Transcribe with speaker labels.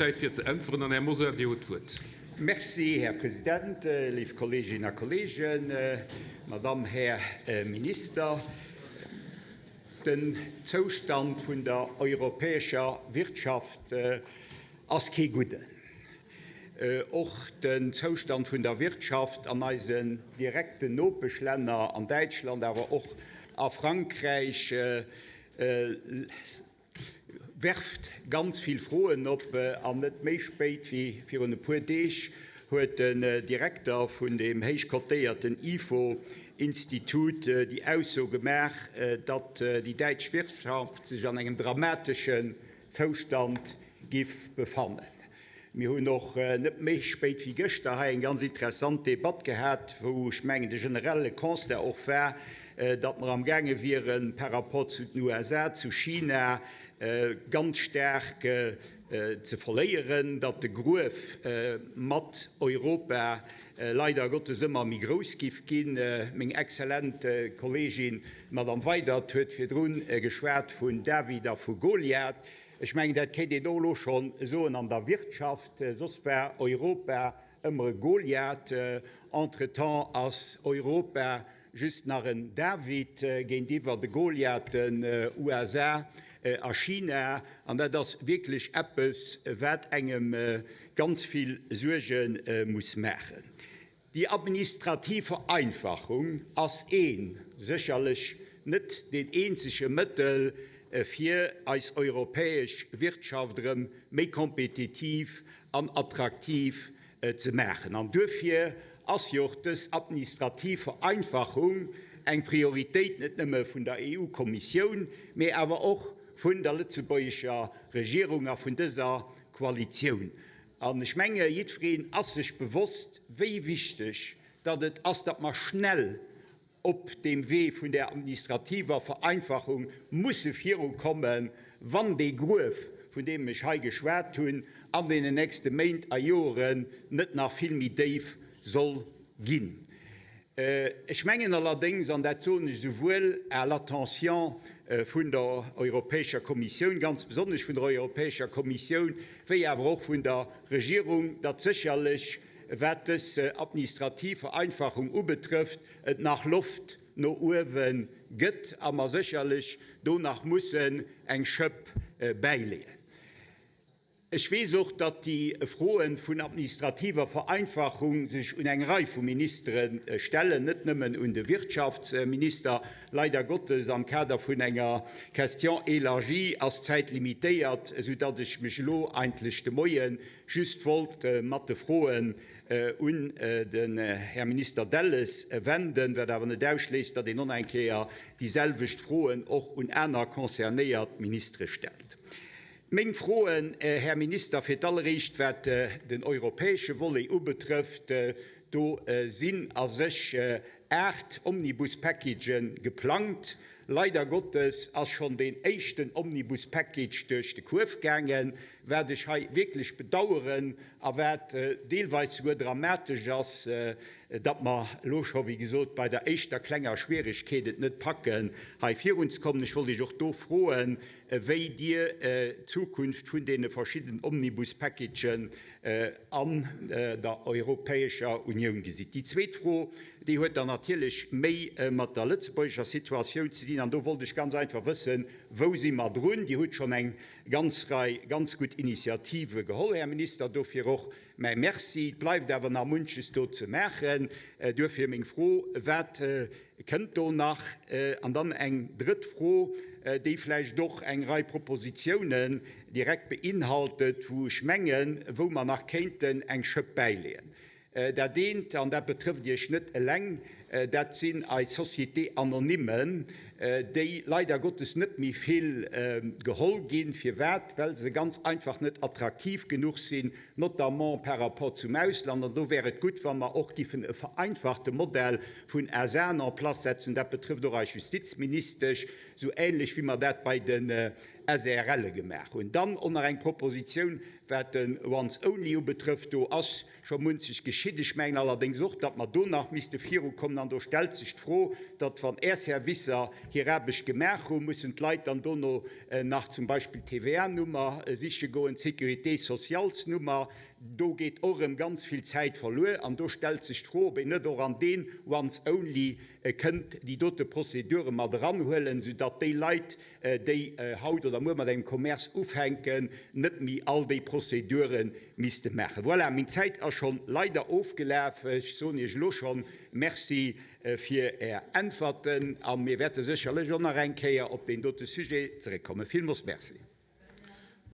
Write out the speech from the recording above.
Speaker 1: Zäit fir ze äntweren. An, Här Mosar, Dir hutt d'Wuert.
Speaker 2: Merci, Här President, léif Kolleeginnen a Kolleegen, Madamm, Här Minister. Den Zoustand vun der europäescher Wirtschaft ass kee gudden. Och den Zoustand vun der Wirtschaft an eisen direkten Nopeschlänner, an Däitschland, awer och a Frankräich, werft ganz vill Froen op. An net méi spéit wéi virun e puer Deeg huet den Direkter vun deem héich kotéierten Ifo-Institut déi Ausso gemaach, datt déi däitsch Wirtschaft sech an engem dramateschen Zoustand giff befannen. Mir hunn och net méi spéit wéi gëschter hei eng ganz interessant Debatt gehat, wou, ech mengen, de generelle Constat och war, datt mer amgaange wieren, par rapport zu den USA, zu China ganz staark ze verléieren, datt de Gruef mat Europa leider Gottes ëmmer méi grouss giff ginn. Meng exzellent Kolleegin, d'Madame Weydert, huet virdru geschwat vun David a vu Goliath. Ech mengen, dat kéint een och elo scho soen an der Wirtschaft. Soss war Europa ëmmer e Goliath. Entretemps ass Europa just nach en David géintiwwer de Goliathen USA a China. An dat ass wierklech eppes, wat engem ganz vill Suerge muss maachen. Déi administrativ Vereinfachung ass een, sécherlech net deen eenzege Mëttel, fir eis europäesch Wirtschaft erëm méi kompetitiv an attraktiv ze maachen. An duerfir ass jo och dës administrativ Vereinfachung eng Prioritéit net nëmme vun der EU-Kommissioun, mee awer och vun der lëtzebuergescher Regierung a vun dëser Koalitioun. An ech menge jiddwereen ass sech bewosst, wéi wichteg datt et ass, datt mer schnell op deem Wee vun där administrativer Vereinfachung musse virukommen, wann dee Gruef, vun deem ech hei geschwat hunn, an deenen nächste Méint a Joren net nach vill méi déif soll ginn. Ech mengen allerdéngs, an dat soen ech esouwuel à l'attention vun der Europäescher Kommissioun, ganz besonnesch vun der Europäescher Kommissioun, wéi awer och vun der Regierung, datt sécherlech, wat dës administrativ Vereinfachung ubetrëfft, et nach Loft no uewe gëtt a mer sécherlech do nach mussen eng Schëpp bäileeën. Ech weess och, datt déi Froe vun administrativer Vereinfachung sech un eng Rei vu Ministere stellen, net nëmmen un de Wirtschaftsminister. Leider Gottes, am Kader vun enger Question élargie ass d'Zäit limitéiert, soudatt ech mech elo eigentlech de Moie just wollt mat de Froen un den Här Minister Delles wenden, wat awer net ausschléisst, datt een och nach eng Kéier déi selwecht Froen och un aner concernéiert Ministere stellt. Meng Froen, Här Minister, fir d'alleréischt wat den europäesche Volet ubetrëfft, Do sinn a sech 8 Omnibus-Packagen geplangt. Leider Gottes ass schonn deen éischten Omnibus-Package duerch de Kuerf gaangen, wat ech hei wierklech bedauern a wat deelweis souguer dramatesch ass, datt mer elo scho, wéi gesot, bei der éischter klenger Schwieregkeet et net packen, hei virunzekommen. Ech wollt Iech och do froen, wéi Dir d'Zukunft vun deene verschiddenen Omnibus-Packagen an der Europäescher Unioun gesitt. Déi zweet Fro, déi huet dann natierlech méi mat der lëtzebuergescher Situatioun ze dinn. An do wollt ech ganz einfach wëssen, Wou si mer drun? Dir hutt schonn eng ganz Rei ganz gutt Initiative geholl, Här Minister, dofir och mäi Merci. Et bleift awer nach munches do ze maachen. Duerfir meng Fro, Wat Kënnt do nach? An dann eng drëtt Fro, déi vläicht och eng Rei Propositionen direkt beinhaltet, wou ech mengen, wou mer nach kéinten eng Schëpp bäileeën. Dat eent, an dat betrëfft Iech net eleng, dat sinn eis Sociétés anonymes, déi leider Gottes net méi vill geholl ginn. Firwat? Well se ganz einfach net attraktiv genuch sinn, notamment par rapport zum Ausland. An do wär et gutt, wa mer och giffen e vereinfachte Modell vun SAen en place setzen. Dat betrëfft och eis Justizministesch, sou ähnlech wéi mer dat bei de SARLe gemaach hunn. Dann och nach eng Propositioun, Wat den Once Only ubetrëfft, do ass scho munches geschitt. Ech mengen allerdéngs och, datt mer do nach misste virukommen. An do stellt sech d'Fro, datt wann Är Servicer hir Aarbecht gemaach hunn, mussen d'Leit dann dono nach zum Beispill d'TVA-Nummer siche goen, d'Sécurité-sociales-Nummer. Do geet och erëm ganz vill Zäit verluer. An do stellt sech d'Fro, ob een net och an deen Once Only kënnt déi dote Prozedure mat eranhuelen, soudatt déi Leit, déi haut oder muer mat engem Commerce ufänken, net méi all déi Prozedure misste maachen. Voilà, meng Zäit ass schonn leider ofgelaf. Ech soen Iech elo schonn Merci fir Är Äntwerten a mir wäerte sécherlech och nach eng Kéier op deen dote Sujet zeréckkommen. Villmoos Merci.